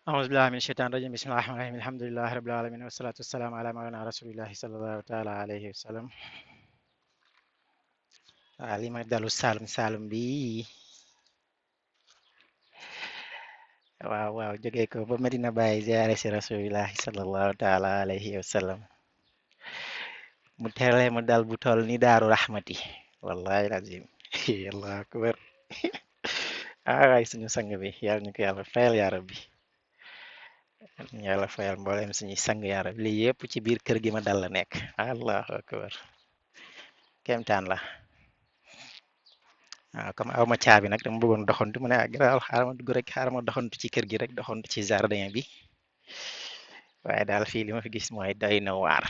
أعوذ بالله من الشيطان الرجيم بسم الله الرحمن الرحيم الحمد لله رب العالمين والصلاة والسلام على مولانا رسول الله صلى الله تعالى عليه وسلم li ma dalu Saalum Saalum bi waaw waaw jógee ko ba Medina Baye ziyaare si rasulillahi sallallahu taala alayhi wa sallam mu tere mu dal bu toll ni daaru rahmati wallahi lazim allahu akbar waay suñu sang bi yàlla ñu ko yàlla fayal yaa rabbi ñu yàlla fayal mboolem suñuy sang yaa rabbi lii yëpp ci biir kër gi ma dal la nekk allahu akbar kéemtaan la waaw comme aw ma caabi nag dama bëggoon doxantu mu ne ah garaawal xaaral ma dugg rek xaaral ma doxantu ci kër gi rek doxantu ci jardin bi waaye daal fii li ma fi gis mooy doy na waar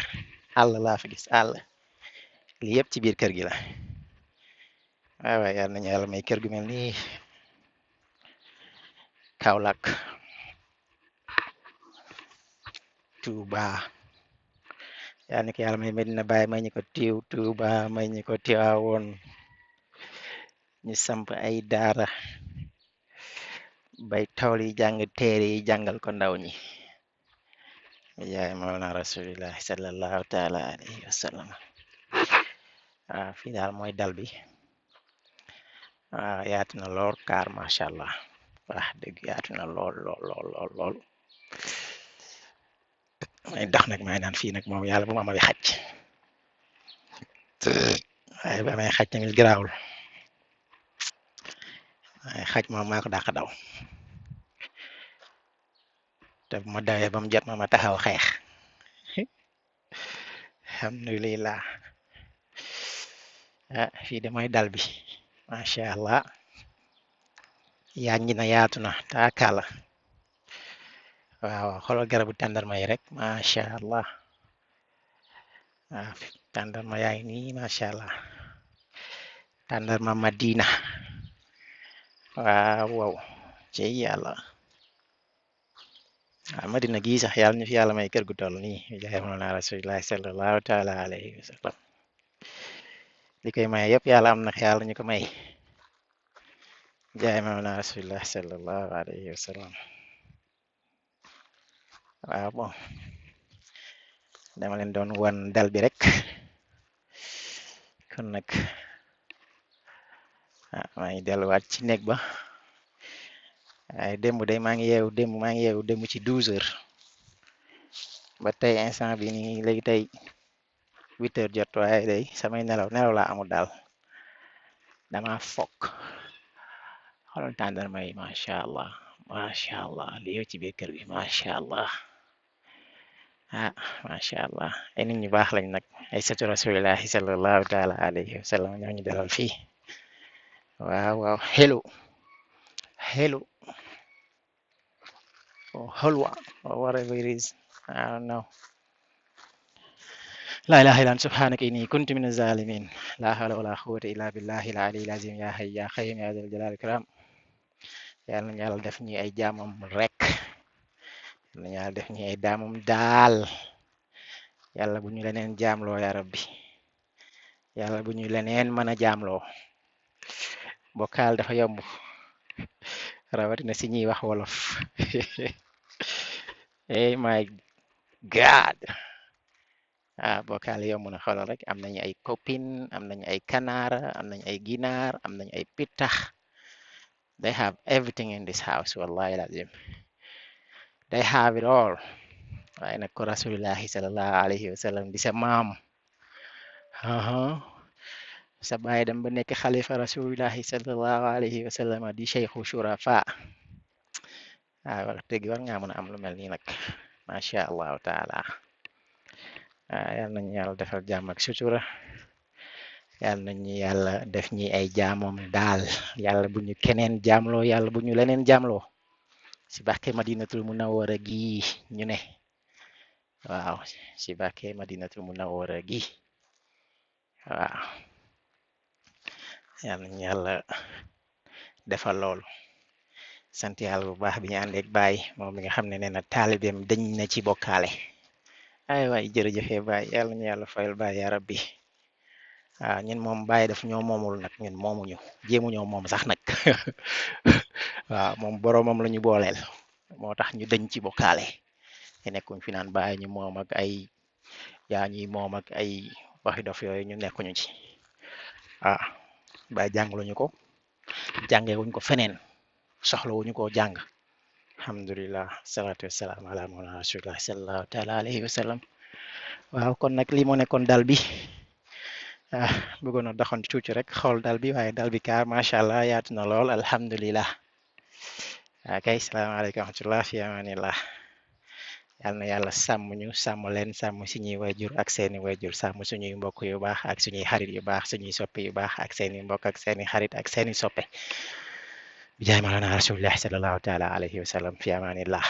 àll laa fi gis àll lii yëpp ci biir kër gi la waaw waaye yàlla nañu yàlla may kër gu mel nii Kaolack Touba yàlla ni ko yàlla may Medina Baye may ñu ko tiiw Touba may ñu ko Tiwaawoon ñu samp ay daara bay tool yi jàng téere yi jàngal ko ndaw ñi yaay mawlana rasulillahi sallallahu taala alayhi wa sallam waaw fii daal mooy dal bi waaw yaatu na lool kaar macha allah wax dëgg yaatu na lool lool lool lool lool may dox nag may naan fii nag moom yàlla bu ma amee xaj waaye ba amee xaj tamit garaawul waaye xaj moom maa ko dàq daw te bu ma dawee ba mu jot ma taxaw xeex alhamdulillah ah fii de mooy dal bi macha allah yaaññi na yaatu na taakaala waaw xoolal garabu tàndarma yi rek macha allah waaw tàndarma yaa ngi nii macha allah tàndarma Madina waaw waaw ci yàlla waaw Madina gii sax yàlla ñu fi yàlla may kër gu toll nii jaay mawlana rasulillahi sallallahu taala alayhi wa sallam li koy may yëpp yàlla am na yàlla ñu ko may jaay mawlana rasulillahi sallallahu alayhi wa sallam waaw bon dama leen doon wan dal bi rek kon nag maa ngi delluwaat ci néeg ba waaye démb day maa ngi yeewu démb ci 12 heures ba tey instant bi nii léegi tey 8 heures jot waaye day samay nelaw laa amul daal dama fokk xoolal tàndarma yi macha allah li yow ci biir kër gi macha allah macha allah ay nit ñu baax lañ nag ay sëtu rasulillahi sallallahu taala alayhi wa sallam ñoo ñu dalal fii waaw waaw hello or halwa or whatever it is. I don't know. لا إله إلا أنت سبحانك إني كنت من الظالمين لا حول ولا قوة إلا بالله العلي العظيم يا حي يا قيوم يا ذا الجلال والإكرام yàlla nañu yàlla def ñi ay jaamam rek yàlla nañu yàlla def ñi ay daamam daal yàlla bu ñu leneen jaamloo ya rabbi yàlla bu ñu leneen mën a jaamloo bokkaal dafa yomb rawatina si ñuy wax wolof hey my god bokkaal yomb na xoolal rek am nañu ay copine am nañu ay kanaara am nañu ay ginaar am nañu ay pittax they have everything in this house wallahi lazim they have it all waaye nag ko rasulillahi sallallahu alayhi wa sallam di sa maam sa baay dem ba nekk xalifa rasulillahi sallallahu alayhi wa sallam di cheikhu shurafa wax dëgg war ngaa mën a am lu mel nii nag macha allahu taala yal nañu yàlla defal jàmm ak sutura yal nañu yàlla def ñi ay jaamoom daal yàlla bu ñu keneen jaamloo yàlla bu ñu leneen jaamloo si barke madinatul munawwara gi ñu ne waaw si barke madinatul munawwara gi waaw yal nañu yàlla defal loolu sant yàlla bu baax bi ñu àndeek baay moom mi nga xam ne nee na taalibeem dañ na ci bokkaale ay waay jërëjëfe baay yàlla ñu yàlla fayal baay yaa rabbi ñun moom baay daf ñoo moomul nag ñun moomuñu jéemu ñoo moom sax nag waaw moom boroomam la ñu booleel moo tax ñu dañ ci bokkaale te nekkuñ fi naan bàyyi ñu moom ak ay yaa ñuy moom ak ay waxi dof yooyu ñu nekkuñu ci ah bàyyi jàngaluñu ko jàngewuñ ko feneen soxlawuñu koo jàng alhamdulilah salaatu wassalaam ala mawlana rasulillah sallallahu taala alayhi wa sallam waaw kon nag lii moo nekkoon dal bi ah bëggoon a doxantu tuuti rek xool dal bi waaye dal bi kaar macha allah yaatu na lool alhamdulilah kay salaamaaleykum wa rahmatullah fi amanillah yal na yàlla sàmm ñu sàmm leen sàmm suñuy wayjur ak seeni wayjur sàmm suñuy mbokk yu baax ak suñuy xarit yu baax suñuy soppe yu baax ak seeni mbokk ak seeni xarit ak seeni soppe bi jaay mawlana rasulillah sallallahu taala alayhi wa sallam fi amanillah